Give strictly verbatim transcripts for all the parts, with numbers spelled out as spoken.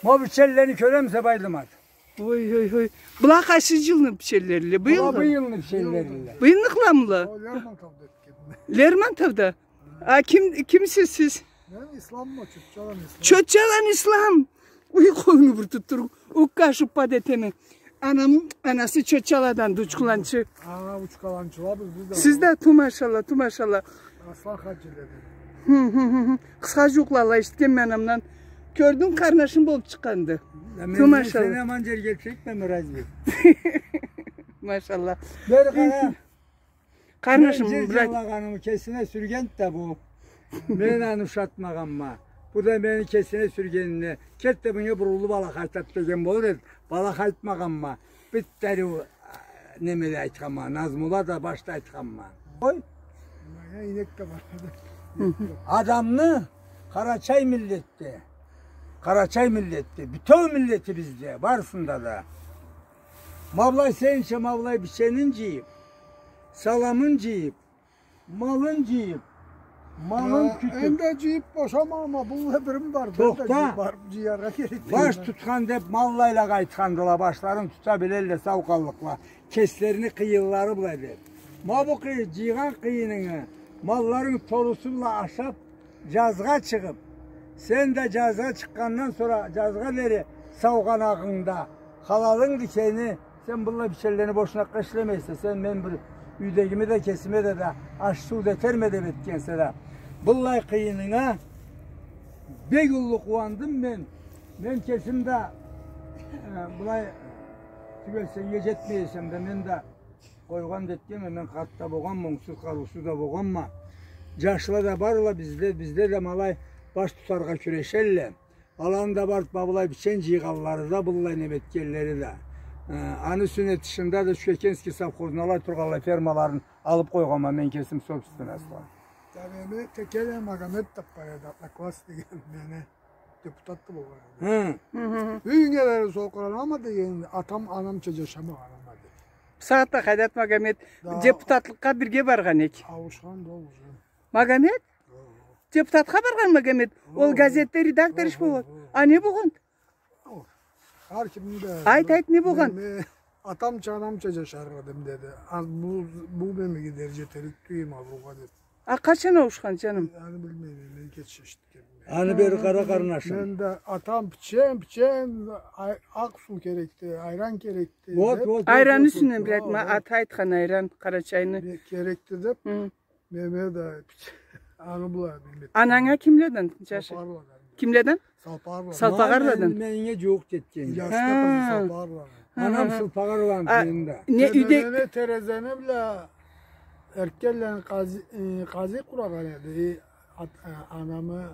Ма бу бичеллени кёремисе, Башлы Жомарт? Ой, ой, ой. Была къайсы жылны бичеллериле? Была быйылгъы? Быйылны бичеллериле. Быйылныкъыламыла? О, Лермонтовда этгенме. Лермонтовда? А ким, кимсиз сиз? Мен Исламма, Чотчаланы Ислам. Чотчаланы Ислам. Уй, къолунгу бир тутдур. Укка шуппа да этеме. Анам, анасы Чотчаладан, Учкуланчы. А, Учкуланчыла биз, биз да. Сиз да, ту машалла, ту машалла. Аслан хаджи деди. Хы, хы, хы, хы. Къысха жууукълада эшитгенме анамдан. Кёрдюнг, къарнашым болуп чыкъгъанды. Ту машалла. Сен аман жерге чекмеме, разве? Машалла. Бери къара. Къарнашым, мен жыр брат. Жырлагъанымы кесине сюргенди да бу. Мен аны ушатмагъанма. Бу да мени кесине сюргенине. Кет да, мынга бурулуп, алай айтат деген болур эди. Алай айтмагъанма. Битдери, немеде айтханма. Назмула да башда айтханма. Къой. Мына инек да бар. Адамны, къарачай миллетде, къарачай миллетде, бютеу миллетибизде, барысында да. Ма былай сенча, ма былай биченин жыйып, саламын жыйып, малын жыйып, малын кютюп. Энди жыйып бошамагъанма, былай бирим бар. Тохта. Барып жыяргъа керек. Баш тутхан деп маллайлагъа айтхандыла, башларын тута билелле, сау къаллыкъла. Кеслерини къыйынлары былай деп. Ма бу къый-, жыйгъан къыйынынгы, малларынг торусу бла ашап, жазгъа чыгъып, сен да жазгъа чыкъгъандан сора, жазгъа дери саугъанагъынгда, халалынгды сени, сен быллай бичеллени бошунакъгъа ишлемейсе, сен мен бир юйдегими да, кесиме да, да аш-суу да этерме деп этгенсе да, быллай къыйынынга бек уллу къууандым мен. Мен кесим да, э, былай, тюгел сеннге жетмей эсем да, мен да къойгъан да этгенме, мен къарт да болгъанма, онгсуз, къарыусуз да болгъанма. Жашла да барла бизде, бизде да ма алай баш тутаргъа кюрешелле. Аланы да барып, ма былай бичен жыйгъанлары да, быллай неме этгенлери да. Э, аны юсюне тышында да Шуфейкенский совхозну алай тургъанлай фермаларын алып къойгъанма мен кесим собственностьха. Дядяме Текеле Магомед деп бар эди, одноклассник мени. Депутат да болгъан эди. Хы. Хы хы хы. Юйюнге дери сокъуранама деген, атам, анамча жашамагъанама деди. Бусагъатда Хайдат Магомед депутатлыкъгъа бирге баргъан эк. Ауушхан да ол уже. Магомед? Хы. Депутатха баргъан Магомед. Ол газетде редактор иш болгъан. Хы, хы, хы. А не болгъан? Хар кимни да. Айт, айт, не болгъан? Мен, мен атамча, анамча жашар эдим деди. А бу, бу мени дери жетерик тюйюл ма былайгъа деп. А къачан ауушхан, жаным? Аны билмейме, мен кеч эшитгенме. Аны бери къара, къарнашым. Мен да атам пичен, пичен, ай-, акъ суу керекди, айран керекди деп. Вот, вот, вот. Айранны юсюнден билеме, ата айтхан айран, къарачайны. Керекди деп. Хы. Мени да пич-, аны былай билмейме. Ананга кимледен, жашы? Салпагъарладан. Кимледен? Салпагъарладан. Салпагъарладан. Мен, меннге жууукъ жетген. Жашта къызы Салпагъарладан. Анам Салпагъарладан. Не, юйде Терезени, Терезени бла Эркенлени къазы, э, къазы къурагъан эди. Ат-, э, анамы,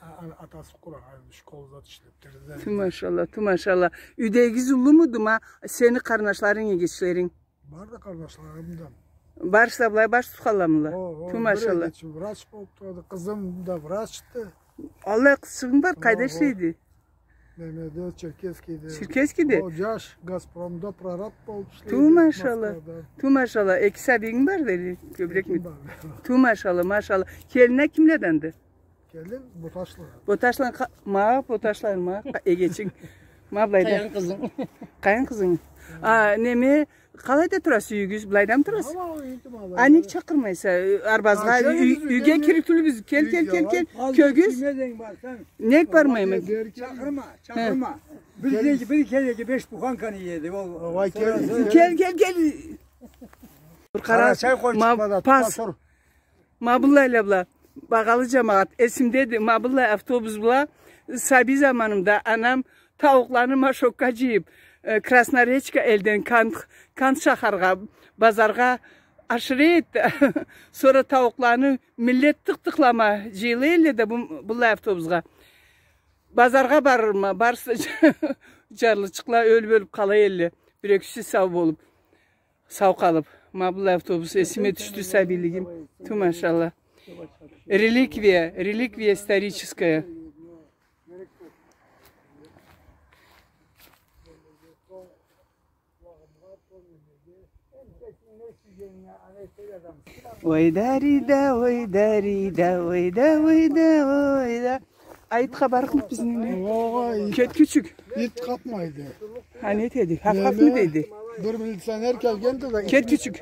а-, а-, атасы къурагъан эди, школда ишлеп, Терезени. Ту машалла, ту машалла. Юйдегигиз уллумуду ма, сени къарнашларынг, эгечлеринг? Бар да къарнашларым да. Барысы да былай баш тутханламыла? О, о, ту машалла. Бир эгечим врач болуп турады, къызым да врачды. Аллай къызчыгъынг бар, къайда ишлейди? Немеде, Черкесскийде. Черкесскийде? О, жаш, Газпромда прораб болуп ишлейди. Ту машалла. Москвада. Ту машалла. Эки сабийинг бар деди, кёбюрекми? Эки бар. Ту машалла, машалла. Келининг кимледенди? Келин Боташланы. Боташланы къа-, ма, Боташланы ма, къа-, эгечинг. Ма былайда. Къайын къызынг. Къайын къызынг. А, неме, къалайда тураса юйюгюз, былайдамы тураса? Ама, юйдю ма, былайда. А нек чакъырмайса, арбазгъа, юйге кирик тюлбюз. Кел, кел, кел, кел. Кёгюз. Нек бармайма? Чакъырма, чакъырма. Бир кереги, бир кереги беш буханканы иеди ол. Кел, кел, кел. Бир къара, чай къой, ма, чыкъма да, пас. Тура тур. Ма быллайла бла, багъалы жамагъат, эсимдеди, ма быллай автобус бла, сабий заманымда анам тауукъланы машокка жыйып, э, Красноречка элден Кант, Кант шахаргъа, базаргъа ашыра эди. Сора тауукъланы миллет тыкъ-тыкълама жыйыла элле да бу, быллай автобусгъа. Базаргъа барырма, барысы жарлычыкъла ёлюп-ёлюп къала элле. Бир-экиси сау болуп. Сау къалып, ма быллай автобус эсиме тюшдю сабийлигим. Ту машалла. Реликвия, реликвия историческая. Ой, дари да, ой, дари да, ой да, ой да, ой да. Айт хапарыкъмы бизни? Огъай. Кет, кючюк. Ит къапмайды. Ха, не этеди? Хаф-хафмы дейди? Бир милиционер келгенди да, ит... Кет, кючюк.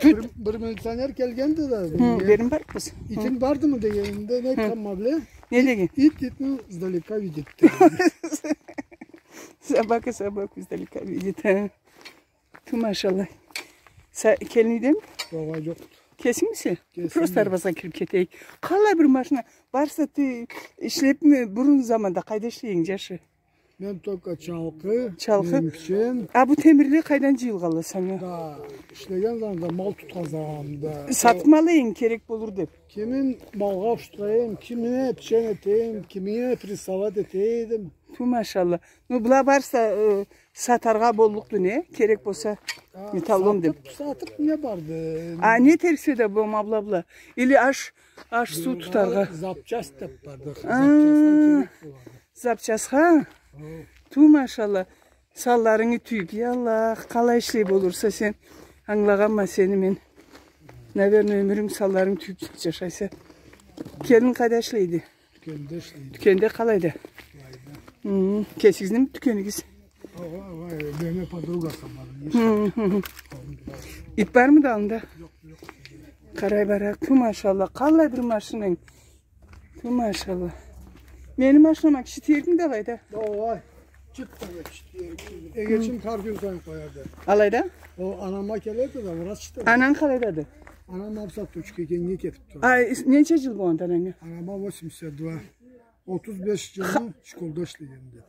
Бир, бир милиционер келгенди да, хы, бери бары къыз. Итинг бардымы дегенинде, не айтханма биле? Не деген? Ит итни издалека видит, деди. Собака собаку издалека видит, ха. Ту, машалла. Са келин юйдеми? Огъай, джокъду. Кесингмисе? Кесим. Просто арбазгъа кирип кетейик. Къалай бир машина? Барса ты ишлепми бурун заманда? Къайда ишлейдинг, джашы? Мен только чалкъы, чалкъы, меним кичем. А бу темирле къайдан джыйылгъанла санга? Да, ишлеген заманда мал тутгъанзам да. Сатыбмы ала эдинг, керек болур деп? Кимин малгъа ушатайым, кимине пичен этейим, кимине прессовать этейим. Ту, машалла. Ну, была барса, э, сатаргъа боллукъду, не? Керек болса, а, металлом деп. Сатып, сатып не барды? А не этериксе да бу, ма была, была? Или аш, аш, суу тутаргъа? Запчасть деп барды. А, запчастьха керек болады. Запчастьха? Хо. Ту, машалла. Санларынгы тюйюп, я Аллах, къалай ишлей болурса сен. Ангылагъанма сени мен. Наверное, ёмюрюнг санларынгы тюйюп джашайса. Келин къайда ишлейди? Тюкенде ишлейди. Тюкенде къалайда? Былайда. Хы, кесигизними тюкенигиз? Огъай, огъай, мени подругасы бар. Хы, хы, хы. Ит бармыды аллында? Джокъ, джокъ. Къарай барайыкъ. Ту, машалла, къалай бир машинанг. Ту, машалла. Мени машинама киши тиерикмиди алайда? Огъай. Чыкъ да, киши тиерик. Эгечим хар кюн сайын къояды. Алайда? Ол анама келеди да, бираз чыкъды. Ананг къалайдады? Анам Абсатучка, кенге кетип турады. А, ненча джыл болгъанды ананга? Анама восемьдесят два. Отуз беш джылны школда ишлегенди.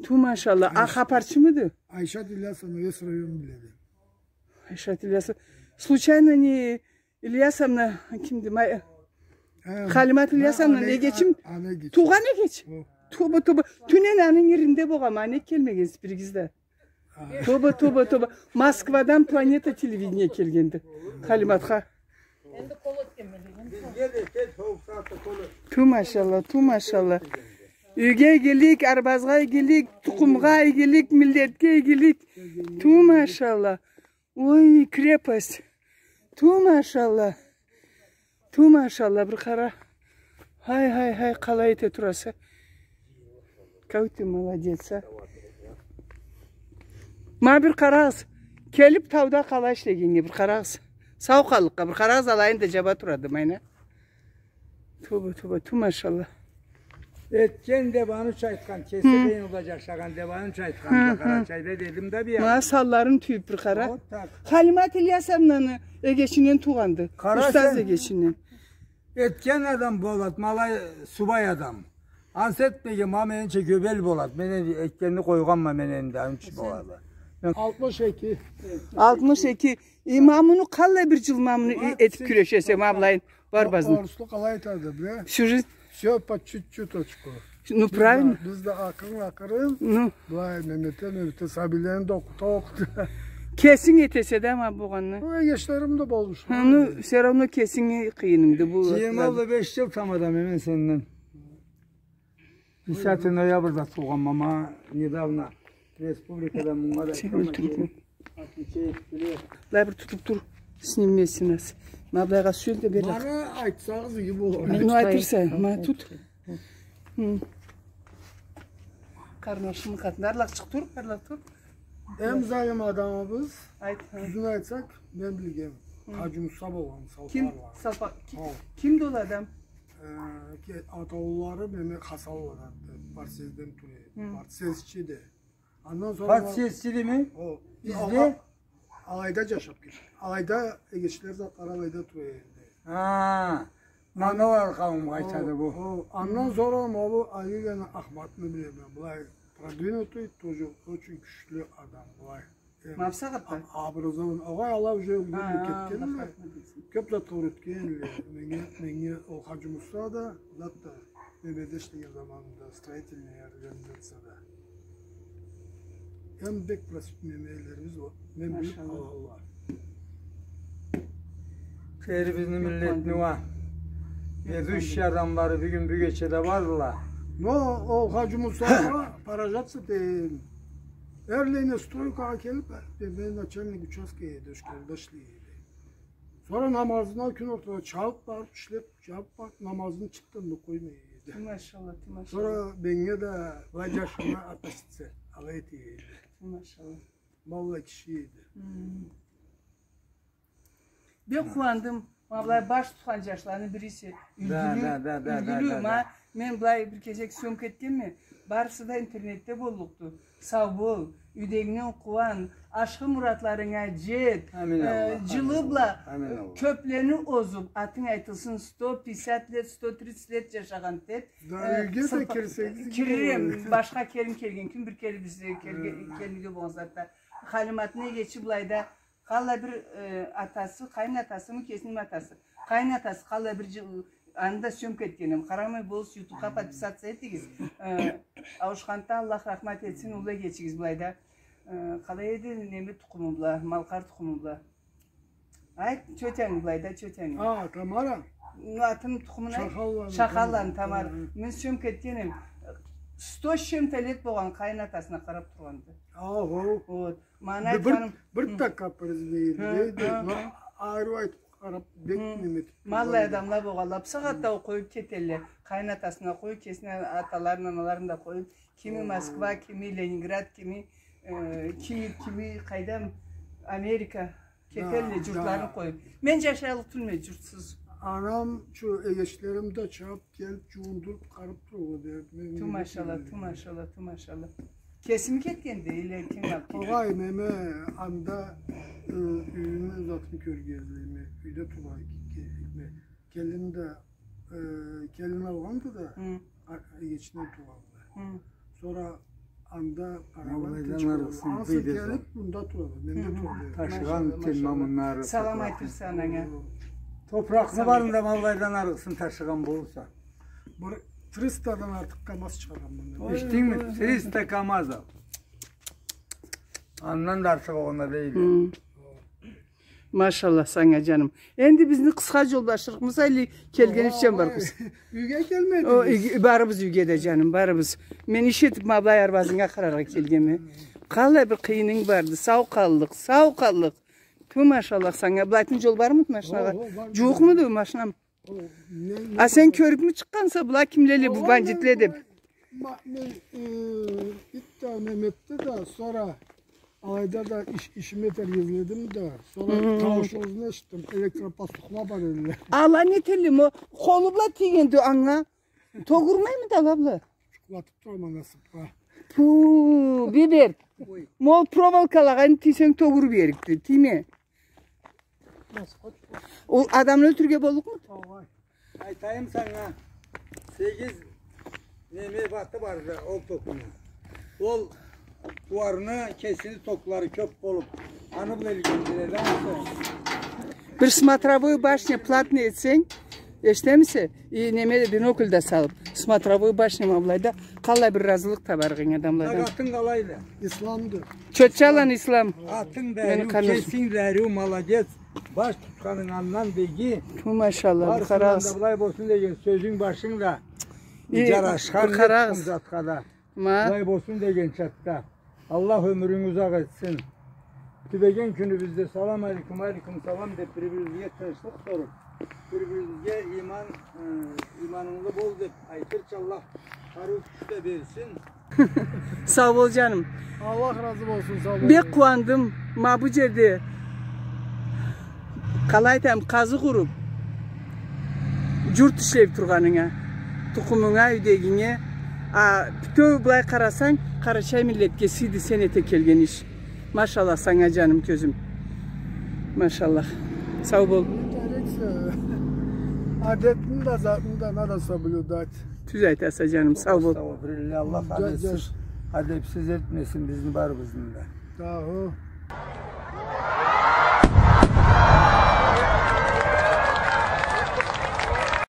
Ту, машалла. А хапарчымыды? Айшат Ильясовна весь район биледи. Айшат Ильясов. Случайно не Ильясовна кимди? Ма-, э, Халимат Ильясовна, ана эгечим. Туугъан эгеч. Хо. Тоба, тоба. Тюнене аны ингиринде болгъанма, а нек келмегенсиз биригиз да? Тоба, тоба, тоба. Москвадан Планета телевидение келгенди. Халиматха. Ту, машалла, ту, машалла. Юйге игилик, арбазгъа игилик, тукъумгъа игилик, миллетге игилик. Ту, машалла. Ой, крепость. Ту, машалла. Ту, машалла, бир къара. Хай, хай, хай, къалай эте тураса. Кяу ты молодец, а. Ма бир къарагъыз. Келип тауда къалай ишлегеннге бир къарагъыз. Сау къаллыкъгъа бир къарагъыз, алайын да джаба турады, майна. Тоба, тоба, ту, машалла. Этген деп аныча айтхан, кеси къыйын да джашагъан деп аныча айтхан, Къарачайда дедим да бир. Ма санларын тюйюп бир къара. Вот так. Халимат Ильясовнаны эгечинден туугъанды. Къара сен. Устаз эгечинден. Этген адам болад, ма алай субай адам. Ансы этмеген, ма менича гёбел болад. Мен этгенни къойгъанма мен энди, ансы болад. Мен алтмыш эки. Алтмыш эки. Э, ма муну къаллай бир джыл ма муну этип кюрешесе, ма былайын, бар базны. Оруслу къалай айтады, биле? Всю жизнь. Всё по чуть-чуточку. Ну, правильно. Биз да акъырын-акъырын. Ну. Былай, мемете, мемете, сабийлени да окъута, окъута. Кесинг этесе да, ма болгъанны. Бу эгечлерим да болушду. Хы, ну, всё равно кесинги къыйынынгды бу. Джыйырма беш джыл тамада мен сенден. Десятый ноябрьда туугъанма, ма недавно республикадан мунга да... Сен ёлтюрюрме. Былай бир тутуп тур. Снимме сен аз. Ма былайгъа сюел да бери. Мана айтсагъыз, иги болур. Ну, айтырса, ма тут. Хы. Къарнашымы къатында. Арлакъ чыкъ тур, арлакъ тур. Эм залим адамыбыз, айт, хы, тюзюн айтсакъ, мен билгеним, хы, Хаджи Муса болгъан, Салпа. Ким? Салпа. Ким, кимди ол адам? Э, ке-, атаулары мени Хасанладанды, Барсезден тура эди. Хы. Барсезчиди. Андан сора... Барсезчидими? О, бизде? Алайда джашап кетди. Алайда эгечле затлары алайда тура эди. Ха, ма ол къауумгъа айтады бу. О, андан сора ма бу Алийланы Ахматны билеме. Былай продвинутый, тоже очень кючлю адам, былай. Э, ма бусагъатда? А-, образован-, огъай, ала уже ёлдю, кетгенле. Аллах рахмат этсин. Кёп затха юретгенле. Меннге, меннге ол Хаджи Муса да, зат да. Мемеде ишлеген заманында строительный организацияда. Эм бек просветленныйлерибиз бар. Мен билип къалгъанла. Машалла. Шерибизни, миллетни уа ведущий адамлары бюгюн, бюгече да бардыла. Но ол Хаджи Мусагъа поражаться этеме. Эрлайын стройкагъа келип, э, мен начальник участка эди, школда ишлей эди. Сора намазына кюн ортада чабып барып, ишлеп, чабып барып, намазын чыкъгъанын да къоймай эди. Тю машалла, тю машалла. Сора меннге да былай джашыма относиться алай эте эди. Тю машалла. Ма аллай киши эди. Хм. Бек къууандым. Ма былай баш тутхан джашланы бириси. Да, юлгюлю, да, да, да, юлгюлю, да, да, ма да. Мен былай бир кесек съёмка этгенме. Барысы да интернетде боллукъду. Сау бол, юйдегингден къууан, ашхы муратларынга джет. Амин, э, Аллах, джылы амин, бла, Аллах, амин, Аллах. Кёплени озуб, атынг айтылсын, сто пятьдесят лет, сто тридцать лет джашагъан деб. Да, э, юйге да сылпа-, кирсегиз, кирирем, кирирем. Башха келин келген кюн, бир кере бизге келге-, э, келинге болгъан затда. Халиматны эгечи былайда, къаллай бир, э, атасы, къайын атасымы, кесини атасы. Къайын атасы, къаллай бир джыл, аны да съёмка этгенем. Къарамай болурсуз, ютубха подписаться этигиз. Э, ауушханды, Аллах рахмат этсин, уллу эгечигиз былайда. Э, къалай эди, неме тукъуму бла, малкъар тукъуму бла. Айт, тётянг былайда, тётянг. А, Тамара. Ну, атын тукъумун айт. Шахалланы. Шахалланы Тамара. Тамара. Мен съёмка этгенем. Сто с чем-то лет болгъан къайын атасына къараб тургъанды. Аха. Вот. Ма аны айтханым. Бир, бир, хы, такъа произведение, хы, дейди. Хы. Но ариу айтыб къараб, бек, хы, неме этиб. Ма аллай адамла болгъанла. Бусагъатда ол къоюб кетелле. Къайын атасына къоюб, кесини аталарын, аналарын да къоюб. Кими Москва, кими Ленинград, кими, э, кими, кими, къайдам, Америка. Кетелле, да, джуртларын, да, къоюб. Мен джашайла тюлме джуртсуз. Анам, шу эгечлерим да чабыб келиб, джуундуруб, къараб тургъанды. Мен... Тю машалла, тю машалла, тю машалла. Кесими кетгенди, или ким алыб кетгенди? Огъай, неме, анда, э, юйюню затын кёргенлей, юйде тургъан ке-, ке-, келин да, э, келин алгъанды да, хы, а-, эгечинден туугъанды. Хы. Сора анда къарагъан тынч болгъанды. Алайдан арыгъысын, ансы келиб мында турады, менде турады. Ташыгъан, машалла, тен, машалла, ма мынары. Салам айтырса ананга. Топуракъны барында ма алайдан арыгъысын ташыгъан болурса. Бир тристадан артыкъ КамАЗ чыгъаргъанма. Ой, эшитдингми? Ой, ой. Триста КамАЗ. Андан да артыкъ огъуна дейди. Хы. Машалла санга, джаным. Энди бизни къысха джолдашлыгъыбыз, али келген ичен барыбыз. Юйге келмедигиз? О, юй-, барыбыз юйге да, джаным, барыбыз. Мен иш этиб, ма былай арбазынга къараргъа келгенме. Къалай бир къыйынынг барды, сау къаллыкъ, сау къаллыкъ. Тю, машалла санга. Былайтын джол бармыды машинагъа? О, о, бар. Джууукъмуду машинам? О, не, не... А сен кёрюбмю чыкъгъанса, была кимлеле бу бандитле деб? Ма-, не, э, ит да неме этди да, сора алайда да иш-, ишими этерге изледим да, сора таууш узун эшитдим, электропастухла бар эдиле. Ала не этелле, ма ол къолу бла тийгенди анга. Тогурмаймыды ала бла? Джукълатыб турама насыбха. Пу, бибер. Ма ол проволокалагъа энди тийсенг, тогуруб иерикди, тийме. Ол адамны ёлтюрюрге боллукъмуду? Огъай. Айтайым санга, сегиз неме ваты барды ол токну. Ол тууарны кесини токлары кёб болуб, аны бла илгендиреди ансы. Бир смотровой башня платный этсенг, эшитемисе? И неме да, бинокль да салыб, смотровой башня ма былайда, къалай бир разылыкъ табарыкъ эдинг адамладан. Сагъатынг къалайды? Исламды. Чотчаланы Ислам. Атынг да ариу, кесинг да ариу, молодец. Баш тутханынг андан да иги. Тю, машалла, къарагъыз. Барысындан да былай болсун деген сёзюнг, башынг да джарашхан, къарагъыз, затха да. Ма. Былай болсун деген чатда. Аллах ёмюрюнгю узакъ этсин. Тюбеген кюнюбюзде салам алейкум, алейкум салам деб, бир-бирибизге тынчлыкъ соруб, бир-бирибизге иман, э, иманынглы бол деб айтырча, Аллах къарыу кюч да берсин. Сау бол, джаным. Аллах разы болсун, сау бол. Бек къууандым. Ма бу джерде, къалай айтайым, къазыкъ уруб, джурт ишлеб тургъанынга, тукъумунга, юйдегинге. А бютеу былай къарасанг, къарачай миллетге сыйды сен эте келген иш. Машаллах санга, джаным, кёзюм. Машаллах. Сау бол. Адетни да, затны да надо соблюдать. Тюз айтаса, джаным, сау бол. Астагъфируллах, Аллах адетсиз, адепсиз этмесин бизни барыбызны да. Сау бол.